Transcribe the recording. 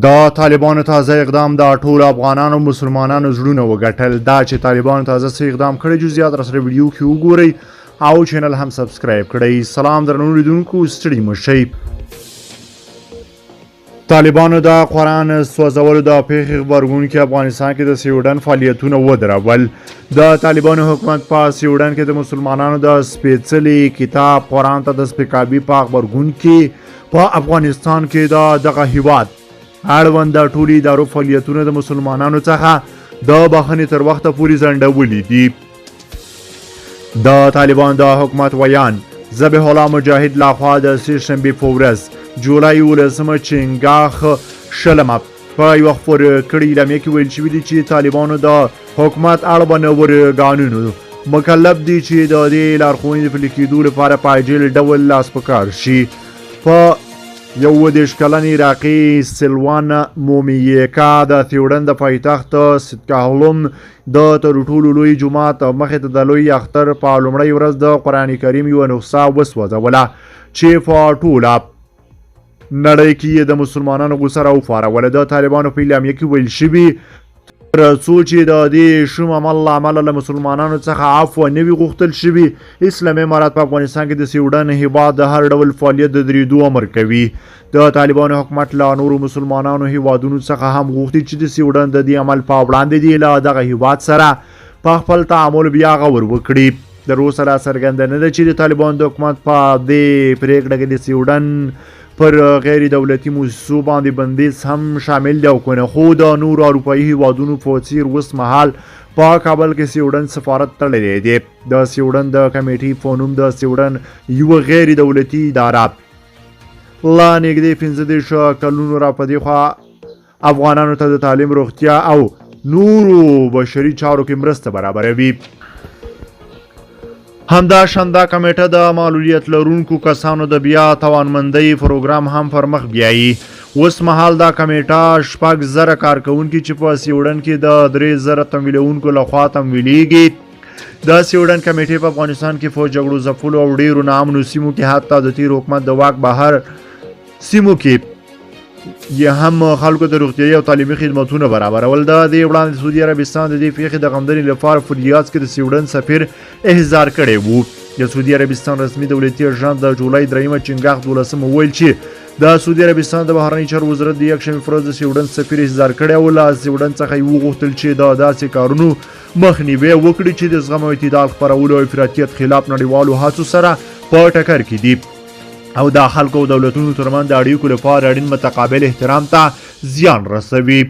د طالبانو تازه اقدام د ټولو افغانانو مسلمانانو زړونه وګټل. دا چې طالبانو تازه څه اقدام کړی، جزئیات راسره ویډیو کې وګورئ او چینل هم سبسکرایب کړئ. سلام درنو لیدونکو، ستړي مه شئ. طالبانو د قرآن سوځولو د پیښې غبرګون کې افغانستان کې د سیوډن فعالیتونه ودرول. د طالبانو حکومت په سیوډن کې د مسلمانانو د سپېڅلي کتاب قرآن ته د سپکاوي په غبرګون کې په افغانستان کې د دغه هیواد اړوند د ټولو ادارو فعالیتونه د مسلمانانو څخه د بخښنې تر وخته پورې ځنډولي دي. د طالبان د حکومت ویاند ذبیح الله مجاهد لخوا د سې شنبې په ورځ جولای 11 چنګاښ 20 په یوه خپور کړې اعلامیه کې ویل شوي دي چې طالبانو د حکومت اړوند ارګانونو مکلف دي چې د دې لارښوونې د پلي کېدو لپاره په عاجل ډول لاس په کار شي. په 31 کلن عراقي سلوان مومیکا د تیوډن د پایتخت ستکهولم د تر ټولو لوی جومات مخې ته د لوی اختر په لومړۍ ورځ د قرآن کریم یوه نسخه وسوځوله چې په ټوله نړۍ کې یې د مسلمانانو غوسه راوپاروله. د طالبانو په اعلامیه کې ویل شوي تر څو چې د دې شوم عمل له امله له مسلمانانو څخه عفوه نه وي غوښتل شوي، اسلامي امارت په افغانستان کې د سیوډن هیواد د هر ډول فعالیت د درېدو امر کوي. د طالبانو حکومت له نورو مسلمانانو هیوادونو څخه هم غوښتي چې د سیوډن د دې عمل په وړاندې دې له دغه هیواد سره په خپل تعامل بیا غور وکړي. تر اوسه لا څرګنده نه ده چې د طالبانو د حکومت په دې پرېکړه کې د سیوډن پر غیر دولتي موسسو باندې بندیز هم شامل دی او کنه، خو د نورو اروپایي هیوادونو په څیر اوس مهال په کابل کې سیوډن سفارت تړلی دی. د سیوډن د کمیټې په نوم د سیوډن یوه غیر دولتي اداره له نږدې 35 کلونو را په دې خوا افغانانو ته د تعلیم، روغتیا او نورو بشري چارو کې مرسته برابروي. همداشان دا کمیټه د معلولیت لرونکو کسانو د بیا توانمندۍ پروګرام هم پر مخ بیایي. اوس مهال دا کمیټه 6000 کارکوونکي چې په سیوډن کې د 3000 تمویلوونکو لخوا تمویلیږي. د سیوډن کمیټې په افغانستان کې په جګړو ځپلو او ډیرو ناامنو سیمو کې، حتی د تیر حکومت د واک بهر سیمو کې یې هم خلکو ته روغتیایي او تعلیمي خدمتونه برابرول. د دې وړاندې سعودي عربستان د دې پیښې د غندنې لپاره په ریاض کې د سیوډن سفیر احضار کړی وو. د سعودي عربستان رسمي دولتي اژانس د جولای 3 چنګاښ 12 وویل چې د سعودي عربستان د بهرنیو چارو وزارت د یکشنبې په ورځ د سیوډن سفیر احضار کړی او له سیوډن څخه یې وغوښتل چې د داسې کارونو مخنیوی وکړي چې د زغم او اعتدال خپرولو او افراطیت خلاف نړیوالو هڅو سره په ټکر کې دي او د خلکو او دولتونو ترمنځ د اړیکو لپاره اړین متقابل احترام ته زیان رسوي.